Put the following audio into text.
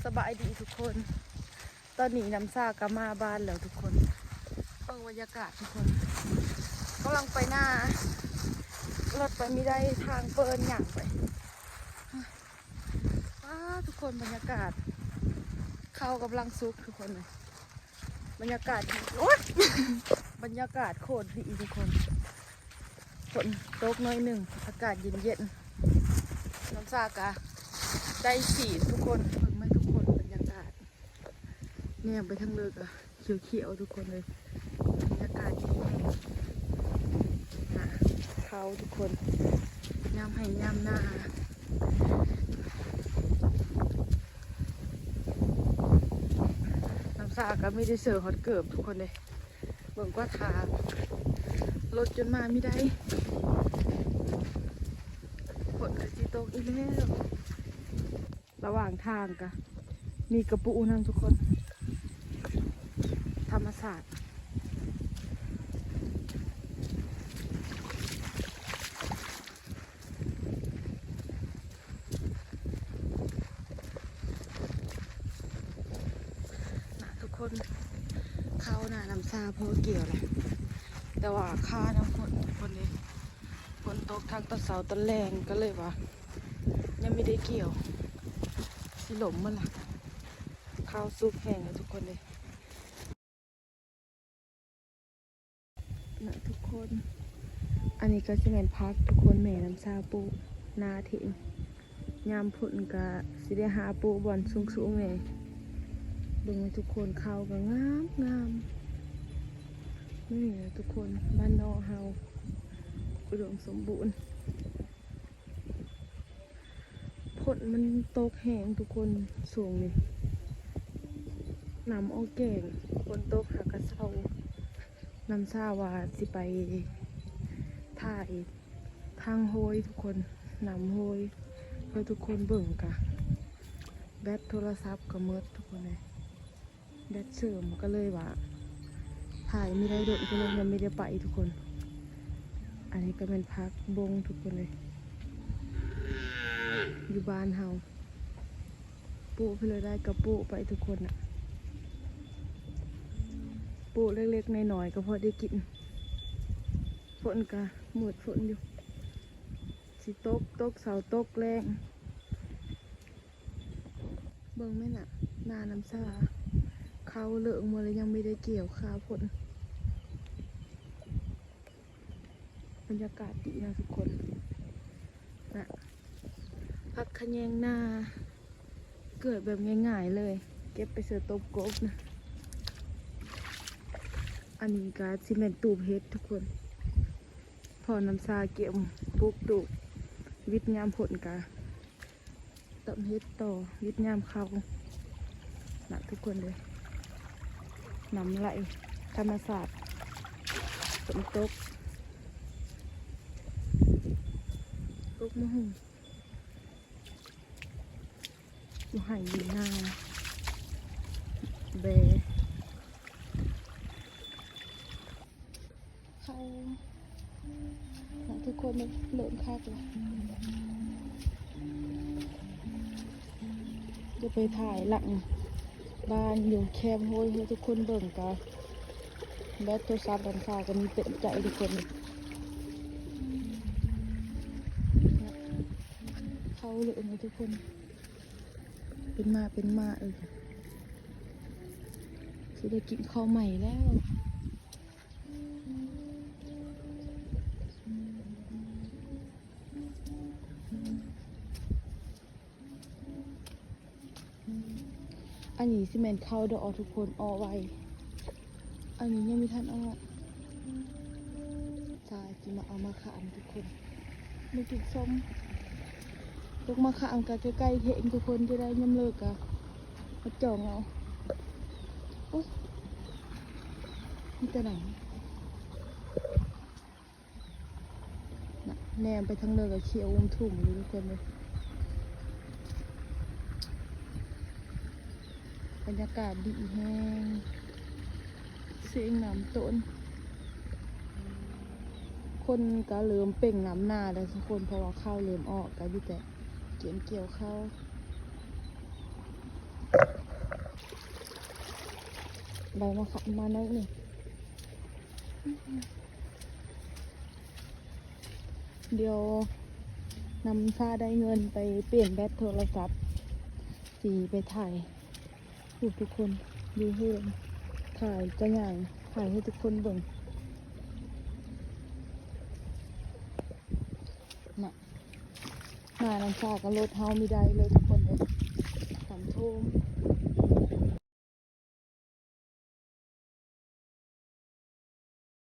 ສະບາຍດີທຸກຄົນ ຕອນນີ້ນ້ຳຊາກໍມາບ້ານແລ້ວທຸກຄົນ ເບິ່ງບັນຍາກາດທຸກຄົນ ກຳລັງໄປນາ ລົດໄປບໍ່ໄດ້ ທາງເປີນ ຍ່າງໄປ ອ້າ ທຸກຄົນ ບັນຍາກາດ ເຂົ້າກຳລັງສຸກທຸກຄົນເອີຍ ບັນຍາກາດ ໂອ້ຍ ບັນຍາກາດໂຄດດີທຸກຄົນ ຝົນຕົກໜ້ອຍໜຶ່ງ ອາກາດເຢັນໆ ນ້ຳຊາກະໄດ້ສີດທຸກຄົນ ເບິ່ງໄໝທຸກຄົນ ບັນຍາກາດ ແນມໄປທາງເລີກກະຂຽວໆ ທຸກຄົນເອີຍ ບັນຍາກາດດີແຮງ ນະ ເຂົ້າທຸກຄົນ ຍາມໄຮ່ຍາມນາ ນ້ຳຊາກໍມີແຕ່ເສື້ອຮອດເກີບທຸກຄົນເດ້ ເບິ່ງກວ່າທາງ ລົດຈົນມາມີໄດ້ ຝົນກໍຊິຕົກອີກແລ້ວ ລະຫວ່າງທາງກໍມີກະປູນຳທຸກຄົນ ທຳມະຊາດ. ນະທຸກຄົນ ເຂົ້ານານ້ຳຊາພໍກ່ຽວແຫຼະ ແຕ່ວ່າຄານ້ຳຝົນທຸກຄົນເດ້ ຝົນຕົກທັງຕອນເຊົ້າຕອນແລງ ກໍເລີຍວ່າຍັງບໍ່ໄດ້ກ່ຽວ ຊິລົ້ມໝົດລະ ເຂົ້າສຸກແຮງແລ້ວທຸກຄົນເດ້. ນະທຸກຄົນ ອັນນີ້ກໍຊິແມ່ນຜັກທຸກຄົນ ແມ່ນ້ຳຊາປູກ ໜ້າເຖິງ ຍາມຝົນກໍຊິໄດ້ຫາປູກບ່ອນສູງໆແດ່ ເບິ່ງແມ່ທຸກຄົນ ເຂົ້າກໍງາມໆ ນີ້ນະທຸກຄົນ ບ້ານນອກເຮົາ ອຸດົມສົມບູນ. ຝົນມັນຕົກແຮງທຸກຄົນ ຊ່ວງນີ້ ນ້ຳອອກແກ້ງ ຝົນຕົກຫາກະເຊົາ ນ້ຳຊາວ່າຊິໄປຖ່າຍທາງໂຮຍທຸກຄົນ ນ້ຳໂຮຍ ເພື່ອທຸກຄົນເບິ່ງ ກະແບັດໂທລະສັບກໍໝົດທຸກຄົນເອີຍ. ແບັດເສື່ອມ ກໍເລີຍວ່າຖ່າຍບໍ່ໄດ້ດົນ ກໍເລີຍຍັງບໍ່ໄດ້ໄປທຸກຄົນ. ອັນນີ້ກໍແມ່ນຜັກບົ້ງທຸກຄົນເອີຍ ຢູ່ບ້ານເຮົາ ປູກເພື່ອໄດ້ກໍປູກໄປທຸກຄົນນະ ປູກເລັກໆນ້ອຍໆກໍພໍໄດ້ກິນ. ຝົນກໍມືດຝົນຢູ່ ຊິຕົກ ຕົກເຊົ້າຕົກແລງ. ເບິ່ງແມ່ນນະ ນານ້ຳຊາ ເຂົ້າເລີກໝົດແລ້ວ ຍັງບໍ່ໄດ້ກ່ຽວ ຄາຝົນ. ບັນຍາກາດດີນະທຸກຄົນນະ ຜັກຂະແຍງນາ ເກີດແບບງ່າຍໆເລີຍ ເກັບໄປເສີຕົ້ມກົບນະ. ອັນນີ້ກໍຊິແມ່ນຕູບເຫັດທຸກຄົນ ພໍ່ນ້ຳຊາກຽມປູກຕູບ ວິດຍາມຝົນກະ ຕຳເຫັດຕໍ່ ວິດຍາມເຂົ້ານະທຸກຄົນເດີ. ນ້ຳໄຫຼທຳມະຊາດ ຝົນຕົກ ຕົກມະຫຸ່ງ ຢູ່ໄຮ່ຢູ່ນາ ແບ ເຂົ້າ ນະ ທຸກຄົນເລີ່ມຄັກແລ້ວ. ຈະໄປຖ່າຍຫຼັງບ້ານຢູ່ແຄມໂຮຍໃຫ້ທຸກຄົນເບິ່ງ ກະແບັດໂທລະສັບບັນຊາກໍມີເຕັມໃຈທຸກຄົນ. ເຂົ້າເລີຍນະທຸກຄົນ ເປັນໝາກເປັນໝາກເອີຍ ຊິໄດ້ກິນເຂົ້າໃໝ່ແລ້ວ. ອັນນີ້ຊິແມ່ນເຂົ້າດອກທຸກຄົນ ເອາະໄວ້ ອັນນີ້ຍັງບໍ່ທັນເອາະ. ຈາຊິມາເອົາມະຂາມທຸກຄົນ ມາກິນສົ້ມ ຕົກມະຂາມກະໃກ້ໆເຫັນທຸກຄົນ ຈະໄດ້ຍາມເລີກກະມາຈ່ອງເອົາ. ໂອ້ຍ ມີແຕ່ໜັງ ນະ ແນມໄປທາງເລີກກະຂຽວອຸ້ມທຸ່ມຢູ່ທຸກຄົນເອີຍ. ບັນຍາກາດດີແຮງ ສຽງນ້ຳຕົ້ນ ຄົນກະເລີ່ມເປັ່ງນຳໜ້າແລ້ວທຸກຄົນ ເພາະວ່າເຂົ້າເລີ່ມອອກ ກະມີແຕ່ກຽມກ່ຽວເຂົ້າ. ໄດ້ມາ ມາໜ້ອຍໜຶ່ງ. ດຽວນຳຊາໄດ້ເງິນໄປປ່ຽນແບັດໂທລະສັບ ຊິໄປຖ່າຍຮູບທຸກຄົນຢູ່ເຮືອນ ຖ່າຍກະຍ່າງ ຖ່າຍໃຫ້ທຸກຄົນເບິ່ງນະ. ມານຳຊາກັບລົດເຮົາມີໄດ້ເລີຍທຸກຄົນເອີຍ ສຳໂທມ.